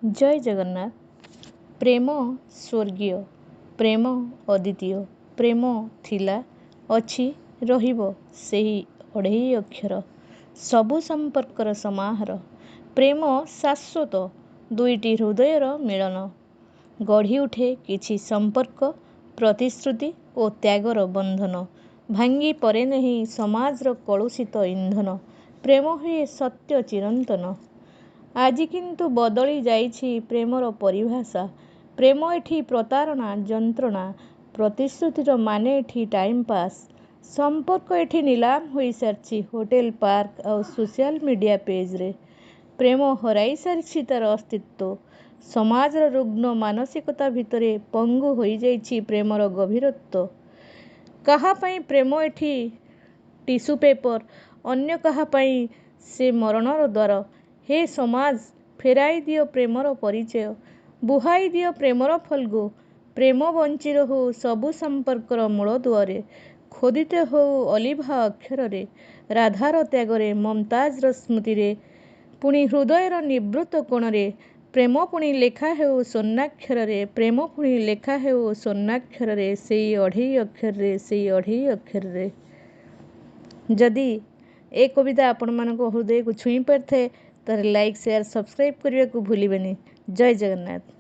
ଜୟ ଜଗନ୍ନାଥ। ପ୍ରେମ ସ୍ୱର୍ଗୀୟ, ପ୍ରେମ ଅଦ୍ୱିତୀୟ, ପ୍ରେମ ଥିଲା, ଅଛି, ରହିବ, ସେହି ଅଢ଼େଇ ଅକ୍ଷର ସବୁ ସମ୍ପର୍କର ସମାହାର। ପ୍ରେମ ଶାଶ୍ୱତ, ଦୁଇଟି ହୃଦୟର ମିଳନ ଗଢ଼ି ଉଠେ କିଛି ସମ୍ପର୍କ, ପ୍ରତିଶ୍ରୁତି ଓ ତ୍ୟାଗର ବନ୍ଧନ। ଭାଙ୍ଗି ପାରେ ନାହିଁ ସମାଜର କଳୁଷିତ ଇନ୍ଧନ। ପ୍ରେମ ହୁଏ ସତ୍ୟ ଚିରନ୍ତନ। ଆଜି କିନ୍ତୁ ବଦଳି ଯାଇଛି ପ୍ରେମର ପରିଭାଷା। ପ୍ରେମ ଏଠି ପ୍ରତାରଣା, ଯନ୍ତ୍ରଣା। ପ୍ରତିଶ୍ରୁତିର ମାନେ ଏଠି ଟାଇମପାସ୍। ସମ୍ପର୍କ ଏଠି ନିଲାମ ହୋଇସାରିଛି ହୋଟେଲ, ପାର୍କ ଆଉ ସୋସିଆଲ ମିଡିଆ ପେଜରେ। ପ୍ରେମ ହରାଇ ସାରିଛି ତାର ଅସ୍ତିତ୍ୱ। ସମାଜର ରୁଗ୍ଣ ମାନସିକତା ଭିତରେ ପଙ୍ଗୁ ହୋଇଯାଇଛି ପ୍ରେମର ଗଭୀରତ୍ୱ। କାହା ପାଇଁ ପ୍ରେମ ଏଠି ଟିସୁ ପେପର, ଅନ୍ୟ କାହା ପାଇଁ ସେ ମରଣର ଦ୍ୱାର। ହେ ସମାଜ, ଫେରାଇ ଦିଅ ପ୍ରେମର ପରିଚୟ, ବୁହାଇ ଦିଅ ପ୍ରେମର ଫଲ୍ଗୁ। ପ୍ରେମ ବଞ୍ଚିରହୁ ସବୁ ସମ୍ପର୍କର ମୂଳଦୁଆରେ, ଖୋଦିତ ହେଉ ଅଲିଭା ଅକ୍ଷରରେ, ରାଧାର ତ୍ୟାଗରେ, ମମତାଜର ସ୍ମୃତିରେ, ପୁଣି ହୃଦୟର ନିଭୃତ କୋଣରେ। ପ୍ରେମ ପୁଣି ଲେଖା ହେଉ ସ୍ୱର୍ଣ୍ଣାକ୍ଷରରେ, ପ୍ରେମ ପୁଣି ଲେଖା ହେଉ ସ୍ୱର୍ଣ୍ଣାକ୍ଷରରେ, ସେଇ ଅଢ଼େଇ ଅକ୍ଷରରେ, ସେଇ ଅଢ଼େଇ ଅକ୍ଷରରେ। ଯଦି ଏ କବିତା ଆପଣମାନଙ୍କ ହୃଦୟକୁ ଛୁଇଁ ପାରିଥାଏ, ତାହେଲେ ଲାଇକ୍, ସେୟାର, ସବସ୍କ୍ରାଇବ୍ କରିବାକୁ ଭୁଲିବେନି। ଜୟ ଜଗନ୍ନାଥ।